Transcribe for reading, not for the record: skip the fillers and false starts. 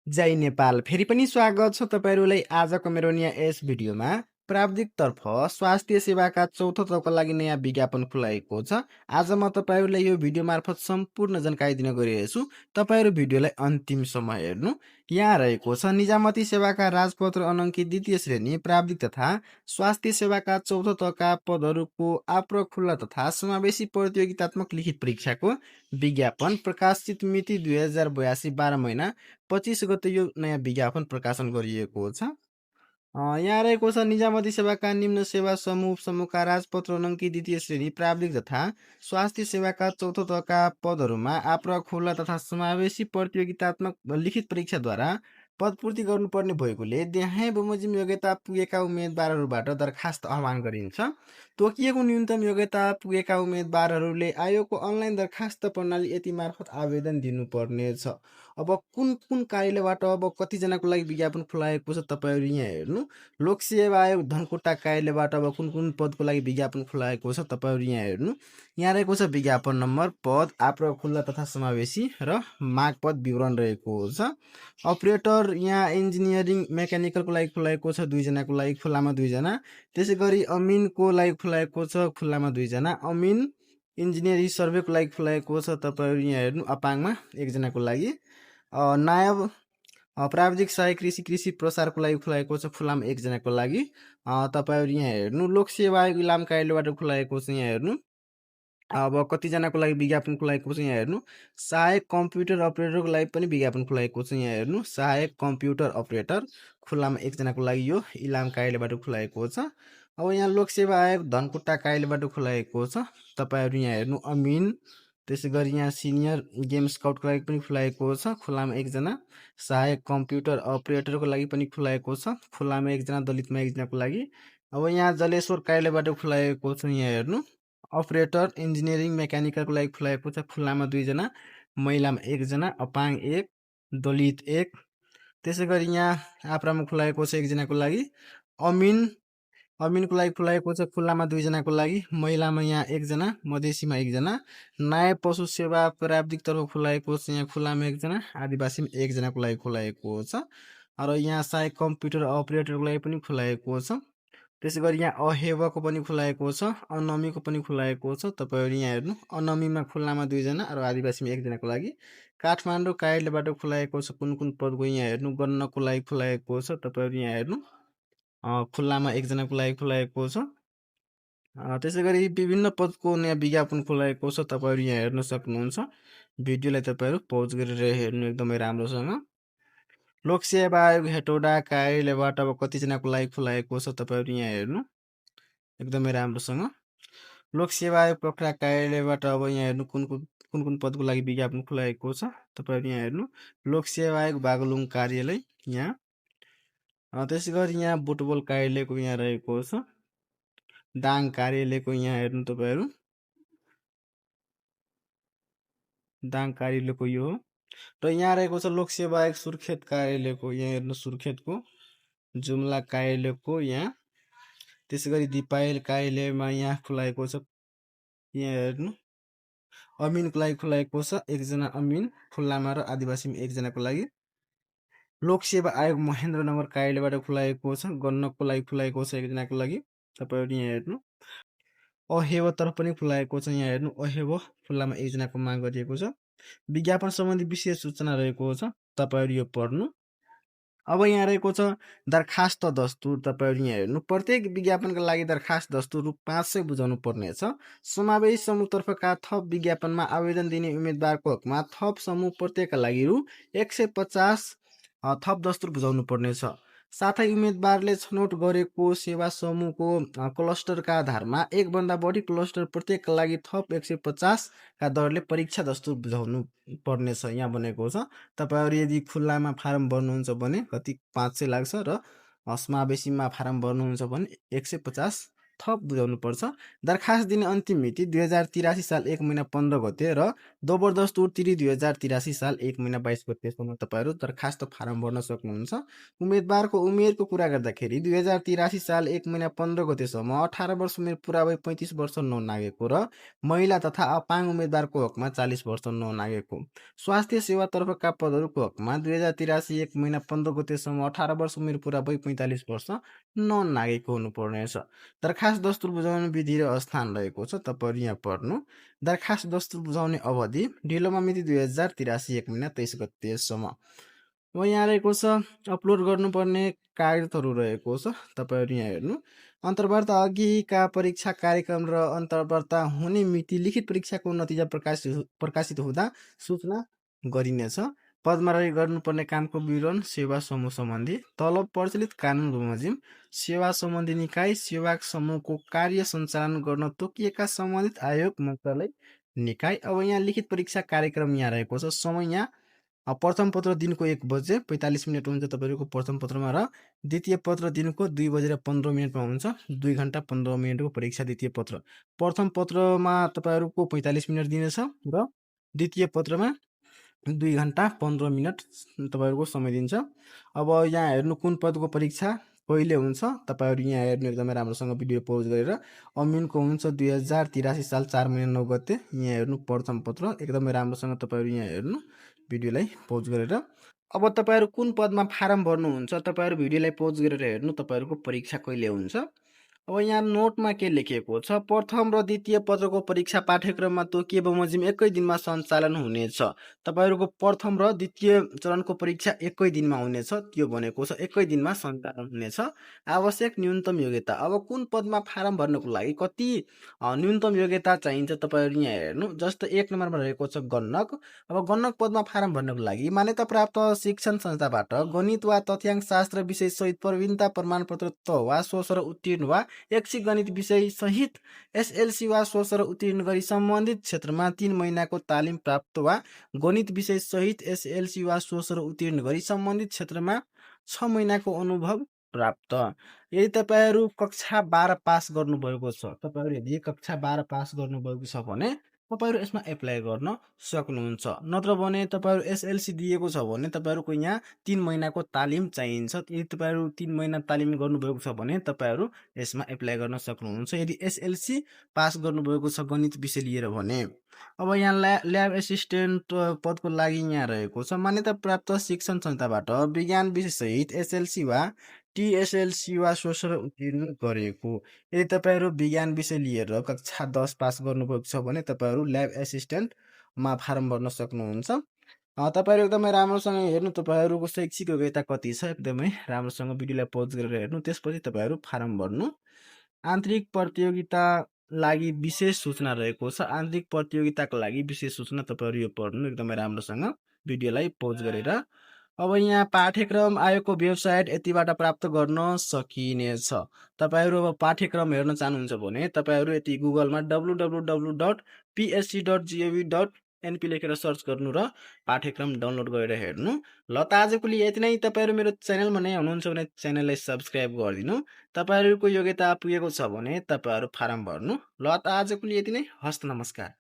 जय नेपाल फेरि पनि स्वागत छ तपाईँहरूलाई आजको मेरो नयाँ यस भिडियोमा। प्राविधिकतर्फ स्वास्थ्य सेवाका चौथो तहको लागि नयाँ विज्ञापन खुलाएको छ। आज म तपाईँहरूलाई यो भिडियो मार्फत सम्पूर्ण जानकारी दिन गइरहेको छु। तपाईँहरू भिडियोलाई अन्तिमसम्म हेर्नु। यहाँ रहेको छ निजामती सेवाका राजपत्र अनङ्कित द्वितीय श्रेणी प्राविधिक तथा स्वास्थ्य सेवाका चौथो तहका पदहरूको आप्रह खुल्ला तथा समावेशी प्रतियोगितात्मक लिखित परीक्षाको विज्ञापन प्रकाशित मिति 2082 12 महिना 25 गते यो नयाँ विज्ञापन प्रकाशन गरिएको छ। यहाँ रहेको छ निजामती सेवाका निम्न सेवा समूहका राजपत्र अङ्कित द्वितीय श्रेणी प्राविधिक तथा स्वास्थ्य सेवाका चौथो तहका पदहरूमा आप्रह खुल्ला तथा समावेशी प्रतियोगितात्मक लिखित परीक्षाद्वारा पदपूर्ति गर्नुपर्ने भएकोले देहाय बमोजिम योग्यता पुगेका उम्मेदवारहरूबाट दरखास्त आह्वान गरिन्छ। तोकिएको न्यूनतम योग्यता पुगेका उम्मेदवारहरूले आयोगको अनलाइन दरखास्त प्रणाली यति मार्फत आवेदन दिनुपर्नेछ। अब कुन कार्यालयबाट अब कतिजनाको लागि विज्ञापन खुलाएको छ तपाईँहरू यहाँ हेर्नु। लोकसेवा आयोग धनकुटा कार्यालयबाट अब कुन पदको लागि विज्ञापन खुलाएको छ तपाईँहरू यहाँ हेर्नु। यहाँ रहेको छ विज्ञापन नम्बर, पद, आप्रह खुल्ला तथा समावेशी र मागपद विवरण रहेको छ। अपरेटर यहाँ इन्जिनियरिङ मेकानिकलको लागि खुलाएको छ 2 जनाको लागि, खुल्लामा 2 जना। त्यसै गरी अमिनको लागि खुलाएको छ खुल्लामा 2 जना। अमिन इन्जिनियरिङ सर्वेको लागि खुलाएको छ तपाईँहरू यहाँ हेर्नु अपाङमा 1 जनाको लागि। नायब प्राविधिक सहायक कृषि प्रसारको लागि खुलाएको छ खुल्लामा 1 जनाको लागि। तपाईँहरू यहाँ हेर्नु लोकसेवा आयोग इलाम कार्यालयबाट खुलाएको छ यहाँ हेर्नु। अब कतिजनाको लागि विज्ञापन खुलाएको छ यहाँ हेर्नु। सहायक कम्प्युटर अपरेटरको लागि पनि विज्ञापन खुलाएको छ यहाँ हेर्नु। सहायक कम्प्युटर अपरेटर खुल्लामा 1 जनाको लागि यो इलाम कार्यालयबाट खुलाएको छ। अब यहाँ लोकसेवा आयोग धनकुटा कार्यालयबाट खुलाएको छ तपाईँहरू यहाँ हेर्नु। अमिन त्यसै गरी यहाँ सिनियर गेम स्काउटको लागि पनि खुलाएको छ खुल्लामा 1 जना। सहायक कम्प्युटर अपरेटरको लागि पनि खुलाएको छ खुल्लामा 1 जना, दलितमा 1 जनाको लागि। अब यहाँ जलेश्वर कार्यालयबाट खुलाएको छ यहाँ हेर्नु। अपरेटर इन्जिनियरिङ मेकानिकलको लागि खुलाएको छ खुल्लामा 2 जना, महिलामा 1 जना, अपाङ 1, दलित 1। त्यसै गरी यहाँ आप्रामा खुलाएको छ 1 जनाको लागि। अमिनको लागि खुलाएको छ खुल्लामा 2 जनाको लागि, महिलामा यहाँ 1 जना, मधेसीमा 1 जना। नायब पशु सेवा प्राविधिकतर्फ खुलाएको छ यहाँ खुल्लामा 1 जना, आदिवासीमा 1 जनाको लागि खुलाएको छ। र यहाँ सहायक कम्प्युटर अपरेटरको लागि पनि खुलाएको छ। त्यसै गरी यहाँ अहेवको पनि खुलाएको छ, अनमीको पनि खुलाएको छ तपाईँहरू यहाँ हेर्नु। अनमीमा खुल्लामा 2 जना र आदिवासीमा 1 जनाको लागि। काठमाडौँ कार्यालयबाट खुलाएको छ कुन पदको यहाँ हेर्नु। गन्नको लागि खुलाएको छ तपाईँहरू यहाँ हेर्नु। खुल्लामा 1 जनाको लागि खुलाएको छ। त्यसै गरी विभिन्न पदको नयाँ विज्ञापन खुलाएको छ तपाईँहरू यहाँ हेर्न सक्नुहुन्छ। भिडियोलाई तपाईँहरू पौज गरेर हेर्नु एकदमै राम्रोसँग। लोकसेवा आयोग हेटौडा कार्यालयबाट अब कतिजनाको लागि खुलाएको छ तपाईँहरू यहाँ हेर्नु एकदमै राम्रोसँग। लोकसेवा आयोग पोखरा कार्यालयबाट अब यहाँ हेर्नु कुन पदको लागि विज्ञापन खुलाएको छ तपाईँहरू यहाँ हेर्नु। लोकसेवा आयोग बागलुङ कार्यालय यहाँ। त्यसै गरी यहाँ बुटबल कार्यालयको यहाँ रहेको छ। दाङ कार्यालयको यहाँ हेर्नु तपाईँहरू। दाङ कार्यालयको यो हो। र यहाँ रहेको छ लोकसेवा आयोग सुर्खेत कार्यालयको यहाँ हेर्नु सुर्खेतको। जुम्ला कार्यालयको यहाँ। त्यसै गरी दिपायल कार्यालयमा यहाँ खुलाएको छ यहाँ हेर्नु। अमिनको लागि खुलाएको छ 1 जना अमिन खुल्लामा र आदिवासीमा 1 जनाको लागि। लोकसेवा आयोग महेन्द्रनगर कार्यालयबाट खुलाएको छ गन्नको लागि खुलाएको छ 1 जनाको लागि तपाईँहरू यहाँ हेर्नु। अहेवतर्फ पनि खुलाएको छ यहाँ हेर्नु। अहेव खुल्लामा 1 जनाको माग गरिएको छ। विज्ञापन सम्बन्धी विशेष सूचना रहेको छ तपाईँहरू यो पढ्नु। अब यहाँ रहेको छ दरखास्त दस्तुर तपाईँहरू यहाँ हेर्नु। प्रत्येक विज्ञापनका लागि दरखास्त दस्तुर रु 500 बुझाउनु पर्नेछ। समावेशी समूहतर्फका थप विज्ञापनमा आवेदन दिने उम्मेदवारको हकमा थप समूह प्रत्येकका लागि रु 150 थप दस्तुर बुझाउनु पर्नेछ। साथै उम्मेदवारले छनौट गरेको सेवा समूहको क्लस्टरका आधारमा 1 भन्दा बढी क्लस्टर प्रत्येकका लागि थप 150 का दरले परीक्षा दस्तुर बुझाउनु पर्नेछ यहाँ बनेको छ। तपाईँहरू यदि खुल्लामा फारम भर्नुहुन्छ भने कति 500 लाग्छ र समावेशीमा फारम भर्नुहुन्छ भने 150 थप बुझाउनुपर्छ। दरखास्त दिने अन्तिम मिति 2083 साल 1 महिना 15 गते र जबरदस्त उत्तिरी 2083 साल 1 महिना 22 गतेसम्म तपाईँहरू दरखास्त फारम भर्न सक्नुहुन्छ। उम्मेदवारको उमेरको कुरा गर्दाखेरि 2083 साल 1 महिना 15 गतेसम्म 18 वर्ष उमेर पुरा भई 35 वर्ष ननागेको र महिला तथा अपाङ्ग उम्मेदवारको हकमा 40 वर्ष ननागेको। स्वास्थ्य सेवातर्फका पदहरूको हकमा 2083 1 महिना 15 गतेसम्म 18 वर्ष उमेर पुरा भई 45 वर्ष ननागेको हुनुपर्नेछ। दरखास्त दस्तुर बुझाउने विधि र स्थान रहेको छ, तपाईँहरू यहाँ पढ्नु। दरखास्त दस्तुर बुझाउने अवधि ढिलोमा मिति 2083 1 महिना 23 गतेसम्म। अब यहाँ रहेको छ अपलोड गर्नुपर्ने कागजहरू रहेको छ, तपाईँहरू यहाँ हेर्नु। अन्तर्वार्ता अघिका परीक्षा कार्यक्रम र अन्तर्वार्ता हुने मिति लिखित परीक्षाको नतिजा प्रकाशित हुँदा सूचना गरिनेछ। पदमा रही गर्नुपर्ने कामको विवरण, सेवा समूह सम्बन्धी, तलब प्रचलित कानुन बमोजिम, सेवा सम्बन्धी निकाय, सेवा समूहको कार्य सञ्चालन गर्न तोकिएका सम्बन्धित आयोग, मन्त्रालय, निकाय। अब यहाँ लिखित परीक्षा कार्यक्रम यहाँ रहेको छ। समय यहाँ प्रथम पत्र दिनको 1 बजे 45 मिनट हुन्छ तपाईँहरूको प्रथम पत्रमा र द्वितीय पत्र दिनको 2 बजेर 15 मिनटमा हुन्छ। 2 घन्टा 15 मिनटको परीक्षा द्वितीय पत्र। प्रथम पत्रमा तपाईँहरूको 45 मिनट दिनेछ र द्वितीय पत्रमा 2 घन्टा 15 मिनट तपाईँहरूको समय दिन्छ। अब यहाँ हेर्नु कुन पदको परीक्षा कहिले हुन्छ, तपाईँहरू यहाँ हेर्नु एकदमै राम्रोसँग भिडियो पौज गरेर। अमिनको हुन्छ 2083 साल 4 महिना 9 गते। यहाँ हेर्नु प्रथम पत्र, एकदमै राम्रोसँग तपाईँहरू यहाँ हेर्नु भिडियोलाई पौज गरेर। अब तपाईँहरू कुन पदमा फारम भर्नुहुन्छ, तपाईँहरू भिडियोलाई पौज गरेर हेर्नु तपाईँहरूको परीक्षा कहिले हुन्छ। अब यहाँ नोटमा के लेखिएको छ, प्रथम र द्वितीय पत्रको परीक्षा पाठ्यक्रममा तोकिए बमोजिम एकै दिनमा सञ्चालन हुनेछ। तपाईँहरूको प्रथम र द्वितीय चरणको परीक्षा एकै दिनमा हुनेछ, त्यो भनेको छ एकै दिनमा सञ्चालन हुनेछ। आवश्यक न्यूनतम योग्यता, अब कुन पदमा फारम भर्नको लागि कति न्यूनतम योग्यता चाहिन्छ तपाईँहरू यहाँ हेर्नु। जस्तो 1 नम्बरमा रहेको छ गणक। अब गणक पदमा फारम भर्नको लागि मान्यता प्राप्त शिक्षण संस्थाबाट गणित वा तथ्याङ्क शास्त्र विषय सहित प्रवीणता प्रमाणपत्र त वा स्वसर उत्तीर्ण वा ऐच्छिक गणित विषय सहित एसएलसी वा स्वसर उत्तीर्ण गरी सम्बन्धित क्षेत्रमा 3 महिनाको तालिम प्राप्त वा गणित विषय सहित एसएलसी वा स्वसर उत्तीर्ण गरी सम्बन्धित क्षेत्रमा 6 महिनाको अनुभव प्राप्त। यदि तपाईँहरू कक्षा 12 पास गर्नुभएको छ, तपाईँहरू यदि कक्षा 12 पास गर्नुभएको छ भने तपाईँहरू यसमा एप्लाई गर्न सक्नुहुन्छ। नत्र भने तपाईँहरू एसएलसी दिएको छ भने तपाईँहरूको यहाँ 3 महिनाको तालिम चाहिन्छ। यदि तपाईँहरू 3 महिना तालिम गर्नुभएको छ भने तपाईँहरू यसमा एप्लाई गर्न सक्नुहुन्छ, यदि एसएलसी पास गर्नुभएको छ गणित विषय लिएर भने। अब यहाँ ल्याब एसिस्टेन्ट पदको लागि यहाँ रहेको छ मान्यता प्राप्त शिक्षण संस्थाबाट विज्ञान विषय सहित एसएलसी वा टिएसएलसी वा स्वसर उत्तीर्ण गरेको। यदि तपाईँहरू विज्ञान विषय लिएर कक्षा 10 पास गर्नुभएको छ भने तपाईँहरू ल्याब एसिस्टेन्टमा फारम भर्न सक्नुहुन्छ। तपाईँहरू एकदमै राम्रोसँग हेर्नु तपाईँहरूको शैक्षिक योग्यता कति छ, एकदमै राम्रोसँग भिडियोलाई पौज गरेर हेर्नु। त्यसपछि तपाईँहरू फारम भर्नु। आन्तरिक प्रतियोगिता लागि विशेष सूचना रहेको छ। आन्तरिक प्रतियोगिताको लागि विशेष सूचना तपाईँहरू यो पढ्नु एकदमै राम्रोसँग भिडियोलाई पौज गरेर। अब यहाँ पाठ्यक्रम आयोगको वेबसाइट यतिबाट प्राप्त गर्न सकिनेछ। तपाईँहरू अब पाठ्यक्रम हेर्न चाहनुहुन्छ भने तपाईँहरू यति गुगलमा www.psc.gov.np लेखेर सर्च गर्नु र पाठ्यक्रम डाउनलोड गरेर हेर्नु। ल त आजको लिए यति नै। तपाईँहरू मेरो च्यानलमा नयाँ हुनुहुन्छ भने च्यानललाई सब्सक्राइब गरिदिनु। तपाईँहरूको योग्यता पुगेको छ भने तपाईँहरू फारम भर्नु। ल त आजको लिए यति नै। हस्त नमस्कार।